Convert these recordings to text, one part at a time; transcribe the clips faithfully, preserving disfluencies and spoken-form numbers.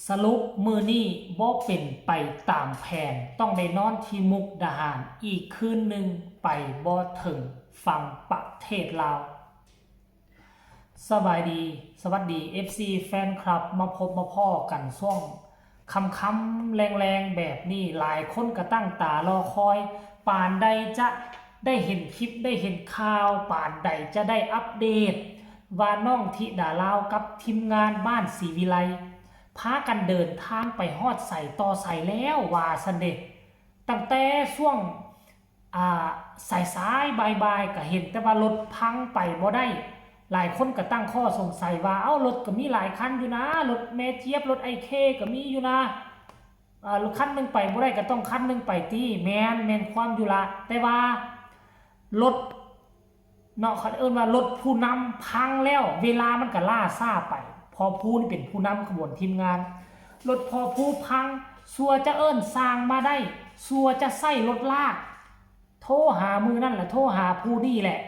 สรุปมื้อนี้บ่เป็นไปตามแผน ต้องได้นอนที่มุกดาหารอีกคืนหนึ่ง ไปบ่ถึงฝั่งประเทศลาว สบายดี สวัสดี เอฟซี แฟนคลับ มาพบมาพ้อกันช่วงค่ำๆแลงๆแบบนี้ หลายคนก็ตั้งตารอคอย ปานใดจะได้เห็นคลิปได้เห็นข่าว ปานใดจะได้อัปเดต ว่าน้องธิดาลาวกับทีมงานบ้านศรีวิไล พากันเดินทางไปฮอดไสต่อไสแล้วว่าซั้นเดะ ตั้งแต่ช่วง อ่า สายๆบ่ายๆก็เห็นแต่ว่ารถพังไปบ่ได้ หลายคนก็ตั้งข้อสงสัยว่า เอ้า รถก็มีหลายคันอยู่นะ รถแม่เจี๊ยบ รถไอ้เคก็มีอยู่นะ อ่า คันหนึ่งไปบ่ได้ก็ต้องคันหนึ่งไปติ แม่น แม่นความอยู่ละ แต่ว่ารถ เนาะ เขาเอิ้นว่ารถผู้นำพังแล้ว เวลามันก็ล้าช้าไป พ่อผู้นี่เป็นผู้นำขบวนทีมงาน รถพ่อผู้พัง ซั่วจะเอิ้นช่างมาได้ ซั่วจะใช้รถลาก โทรหามื้อนั่นแหละ โทรหาผู้นี่แหละ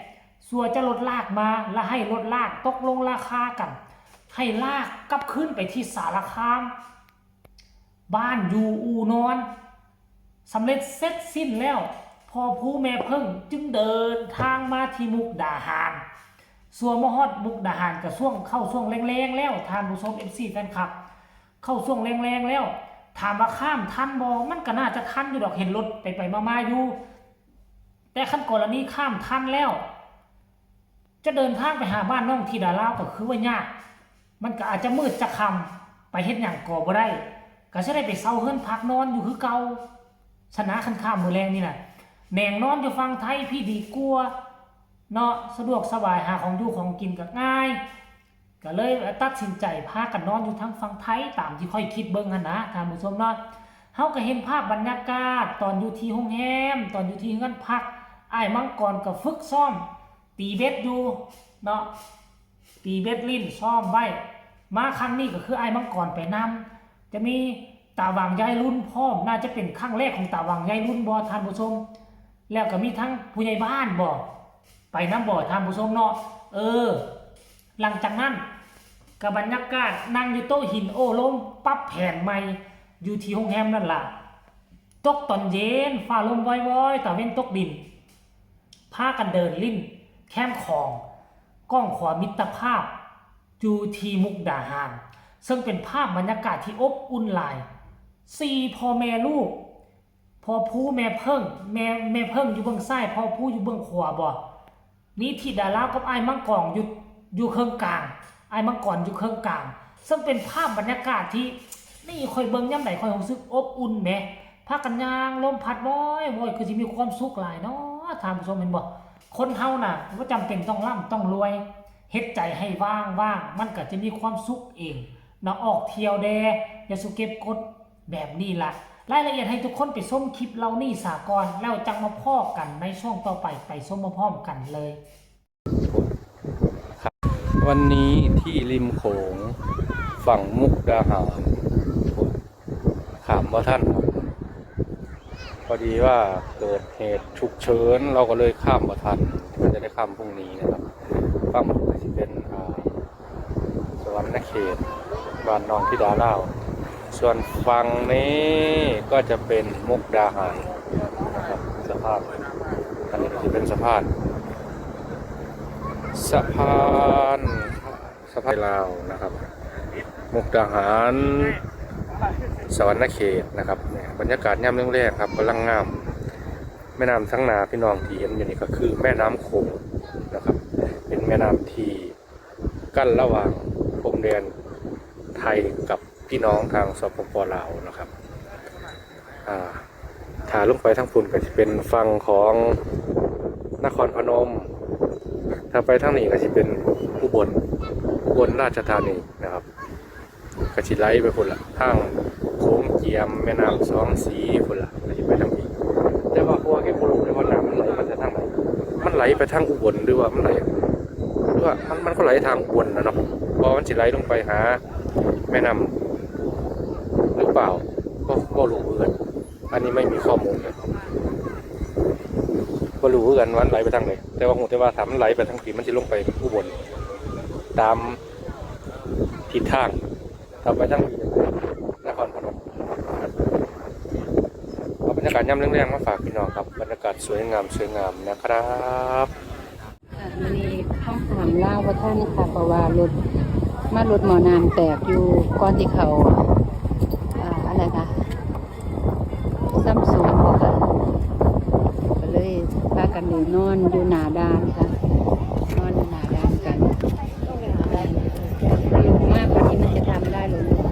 ซั่วจะรถลากมา แล้วให้รถลากตกลงราคากัน ให้ลากกลับคืนไปที่สารคาม บ้านอยู่อู่นอน สำเร็จเสร็จสิ้นแล้ว พ่อผู้แม่เพิ่งจึงเดินทางมาที่มุกดาหาร ซั่วมาฮอดมุกดาหารก็ช่วง เข้าช่วงแลงๆแล้ว ท่านผู้ชม เอฟซี แฟนคลับ เข้าช่วงแลงๆแล้ว ถามว่าข้ามทันบ่ มันก็น่าจะทันอยู่ดอก เห็นรถไปๆมาๆอยู่ แต่คันกรณีข้ามทันแล้ว จะเดินทางไปหาบ้านน้องธิดาลาวก็คือว่ายาก มันก็อาจจะมืดจะค่ำ ไปเฮ็ดหยังก็บ่ได้ ก็สิได้ไปเซาเฮือนพักนอนอยู่คือเก่า ซะนะ คันข้ามมื้อแลงนี่น่ะ แหน่งนอนอยู่ฝั่งไทพี้ดีกว่า เนาะ สะดวกสบาย หาของอยู่ของกินก็ง่าย ก็เลยตัดสินใจพากันนอนอยู่ทางฝั่งไท ตามที่ข้อยคิดเบิ่งหั้นนะ ท่านผู้ชมเนาะ เฮาก็เห็นภาพบรรยากาศตอนอยู่ที่โรงแรม ตอนอยู่ที่เฮือนพัก อ้ายมังกรก็ฝึกซ้อม ตีเบ็ดอยู่เนาะ ตีเบ็ดเล่นซ้อมไว้ มาครั้งนี้ก็คืออ้ายมังกรไปนำ จะมีตาหว่างยายรุ่นพร้อม น่าจะเป็นครั้งแรกของตาหว่างยายรุ่นบ่ ท่านผู้ชม แล้วก็มีทั้งผู้ใหญ่บ้านบ่ ไปนำบ่ ท่านผู้ชมเนาะ เออ หลังจากนั้นก็บรรยากาศนั่งอยู่โต๊ะหินโอ้ลม ปรับแผนใหม่ อยู่ที่โรงแรมนั่นล่ะ ตกตอนเย็น ฟ้าลมวอยๆ ตะเว็นตกดิน พากันเดินเล่นแคมของ ก้องขวามิตรภาพ อยู่ที่มุกดาหาร ซึ่งเป็นภาพบรรยากาศที่อบอุ่นหลาย สี่พ่อแม่ลูก พ่อผู้แม่เพิ่ง แม่ แม่เพิ่งอยู่เบื้องซ้าย พ่อผู้อยู่เบื้องขวาบ่ มีธิดาลาวกับอ้ายมังกรอยู่ อยู่เคิ่งกลาง อ้ายมังกรอยู่เคิ่งกลาง ซึ่งเป็นภาพบรรยากาศที่ นี่ข้อยเบิ่งยามใดข้อยรู้สึกอบอุ่นแหม พากันย่างลมพัดวอยๆ คือสิมีความสุขหลายเนาะ ท่านผู้ชมเห็นบ่ คนเฮาน่ะบ่จำเป็นต้องร่ำต้องรวย เฮ็ดใจให้ว่างๆ มันก็จะมีความสุขเองเนาะ ออกเที่ยวแด่ อย่าสุเก็บกด แบบนี้ล่ะ รายละเอียดให้ทุกคนไปชมคลิปเหล่านี้สาก่อน แล้วจั่งมาพ้อกันในช่วงต่อไป ไปชมพร้อมๆกันเลย วันนี้ที่ริมโขงฝั่งมุกดาหาร ข้ามบ่ทัน พอดีว่าเกิดเหตุฉุกเฉิน เราก็เลยข้ามบ่ทัน น่าจะได้ข้ามพรุ่งนี้นะครับ ฝั่งมันก็สิเป็น อ่า สวรรณเขต บ้านน้องธิดาลาว ส่วนฝั่งนี้ก็จะเป็นมุกดาหารนะครับ สะพาน อันนี้ก็จะเป็นสะพาน สะพาน สะพานลาวนะครับ มุกดาหาร สะหวันนะเขตนะครับ เนี่ย บรรยากาศยามแลงๆครับ กำลังงาม แม่น้ำทั้งหน้าพี่น้องที่เห็นอยู่นี่ก็คือแม่น้ำโขงนะครับ เป็นแม่น้ำที่กั้นระหว่างพรมแดนไทยกับพี่น้องทาง สปป ลาวนะครับ อ่า ถ้าลงไปทางพุ้นก็สิเป็นฝั่งของนครพนม ถ้าไปทางนี้ก็สิเป็นอุบล อุบลราชธานีนะครับ ก็สิไหลไปพุ้นละ ทางโขงเจียม แม่น้ำสองสีพุ้นละ ก็สิไปทางนี้ แต่ว่าเพราะว่าแกบ่รู้เลยว่าน้ำมันไหลมาจากทางไหน มันไหลไปทางอุบลหรือว่ามันไหล หรือว่ามัน มันก็ไหลทางอุบลนะเนาะ เพราะมันสิไหลลงไปหาแม่น้ำหรือเปล่า ก็ ก็รู้คือกัน อันนี้ไม่มีข้อมูลเลย บ่รู้คือกันว่ามันไหลไปทางไหน แต่ว่าฮู้แต่ว่าถ้ามันไหลไปทางพี้ มันสิลงไปอุบล ตามทิศทาง ครับ ไปทางนี้เลย นครพนม เอาบรรยากาศยามแลงๆมาฝากพี่น้องครับ บรรยากาศสวยงาม สวยงามนะครับ ค่ะ มื้อนี้ท่องถามลาวบ่ทันค่ะ เพราะว่ารถ มารถหม้อน้ำแตกอยู่ก่อนที่เขา อ่า อะไรคะ ซ้ำสูงบ่ค่ะ ก็เลยพากันได้นอนอยู่หน้าด่านค่ะ นอนอยู่หน้าด่านกัน ลงมากกว่านี้มันจะทำได้หรือลูก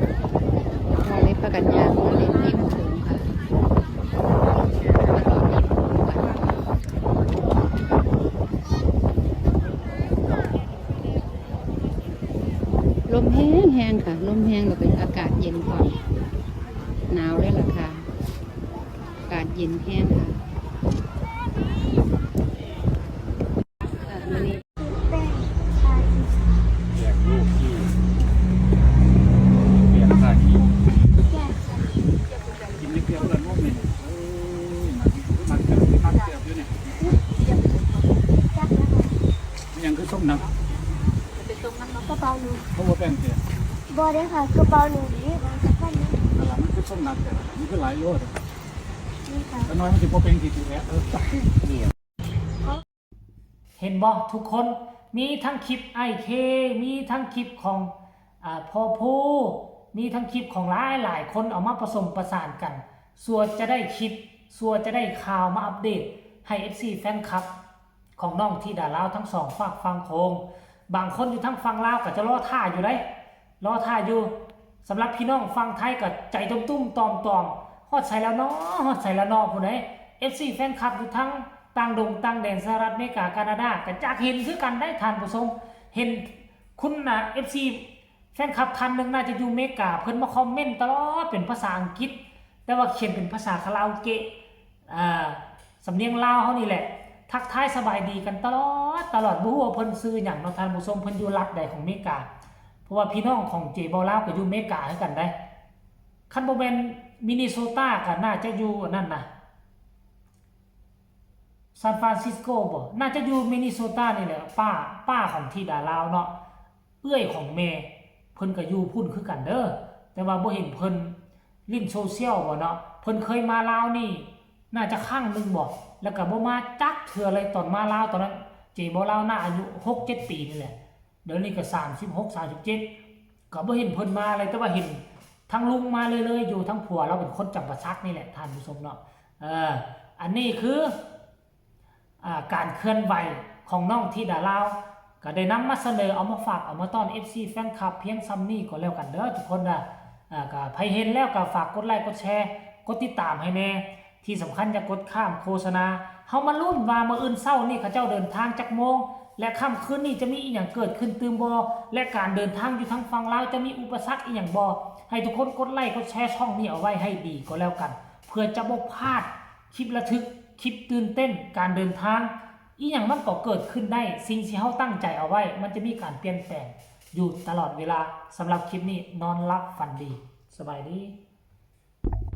เราเลยพากันย่างมาเล่นริมโขงค่ะ ลมแฮงๆค่ะ ลมแฮงแล้วก็อากาศเย็นพร้อม หนาวเลยล่ะค่ะ อากาศเย็นแฮงค่ะ ค่ะ มื้อนี้ แป้งทาที่ แจกลูกที่ แป้งทาที่ แก้ว กินนิดเดียวเพื่อนพวกนี้ เออ มัก มัก มักแซ่บอยู่เนี่ย จักแล้วค่ะ มันยังคือส้มหนัก กระเป๋าหนู เพราะว่าแป้งเสีย บ่ได้ค่ะ กระเป๋าหนูนี่มันจะพันนี่ นั่นล่ะ มันคือส้มหนัก แต่มันคือหลายโลด นี่ค่ะ แต่น้อยมันสิบ่เป็น ที ที เอส เออ เห็นบ่ทุกคน มีทั้งคลิปอ้ายเค มีทั้งคลิปของ อ่า พ่อภู มีทั้งคลิปของหลายหลายคนเอามาผสมประสานกัน สั่วจะได้คลิป สั่วจะได้ข่าวมาอัปเดตให้ เอฟซี แฟนคลับ ของน้องธิดาลาวทั้งสองฝากฝั่งโขง บางคนอยู่ทางฝั่งลาวก็จะรอท่าอยู่เด้ รอท่าอยู่ สำหรับพี่น้องฝั่งไทยก็ใจตุ้มๆต่อมๆ ฮอดไสแล้วน้อ ฮอดไสแล้วน้อ ผู้ใด เอฟซี แฟนคลับอยู่ทั้งต่างดงต่างแดน สหรัฐอเมริกา แคนาดา ก็อยากเห็นคือกันได้ท่านผู้ชม เห็นคุณน่ะ เอฟซี แฟนคลับท่านหนึ่งน่าจะอยู่อเมริกา เพิ่นมาคอมเมนต์ตลอดเป็นภาษาอังกฤษ แต่ว่าเขียนเป็นภาษาคาราโอเกะ อ่า สำเนียงลาวเฮานี่แหละ ทักทายสบายดีกันตลอด ตลอด บ่ฮู้ว่าเพิ่นชื่อหยังเนาะท่านผู้ชม เพิ่นอยู่รัฐใดของอเมริกา เพราะว่าพี่น้องของเจเบาลาวก็อยู่อเมริกาคือกันเด้ คันบ่แม่นมินนิโซตาก็น่าจะอยู่อันนั้นน่ะ ซานฟรานซิสโกบ่ น่าจะอยู่มินนิโซตานี่แหละ ป้า ป้าของธิดาลาวเนาะ เอื้อยของแม่ เพิ่นก็อยู่พุ้นคือกันเด้อ แต่ว่าบ่เห็นเพิ่นเล่นโซเชียลบ่เนาะ เพิ่นเคยมาลาวนี่ น่าจะครั้งหนึ่งบ่ แล้วก็บ่มาจักเทื่อเลย ตอนมาลาวตอนนั้น เจเบาลาวน่าอายุหกเจ็ดปีนี่แหละ เดี๋ยวนี้ก็สามสิบหก สามสิบเจ็ด ก็บ่เห็นเพิ่นมาเลย แต่ว่าเห็นทั้งลุงมาเรื่อยๆอยู่ ทั้งผัวลาวเป็นคนจำปาสักนี่แหละท่านผู้ชมเนาะ เออ อันนี้คือ อ่า การเคลื่อนไหวของน้องธิดาลาว ก็ได้นำมาเสนอ เอามาฝาก เอามาต้อน เอฟซี แฟนคลับ เพียงส่ำนี้ก็แล้วกันเด้อทุกคนเด้อ อ่า ก็ไผเห็นแล้วก็ฝากกดไลค์ กดแชร์ กดติดตามให้แน่ ที่สำคัญอย่ากดข้ามโฆษณา เฮามาลุ้นว่ามื้ออื่นเช้านี่เขาเจ้าเดินทางจักโมง และค่ำคืนนี้จะมีอีหยังเกิดขึ้นตื่มบ่ และการเดินทางอยู่ทางฝั่งลาวจะมีอุปสรรคอีหยังบ่ ให้ทุกคนกดไลค์ กดแชร์ช่องนี้เอาไว้ให้ดีก็แล้วกัน เพื่อจะบ่พลาดคลิประทึก คลิปตื่นเต้น การเดินทาง อีหยังมันก็เกิดขึ้นได้ สิ่งที่เฮาตั้งใจเอาไว้ มันจะมีการเปลี่ยนแปลงอยู่ตลอดเวลา สำหรับคลิปนี้นอนหลับฝันดี สบายดี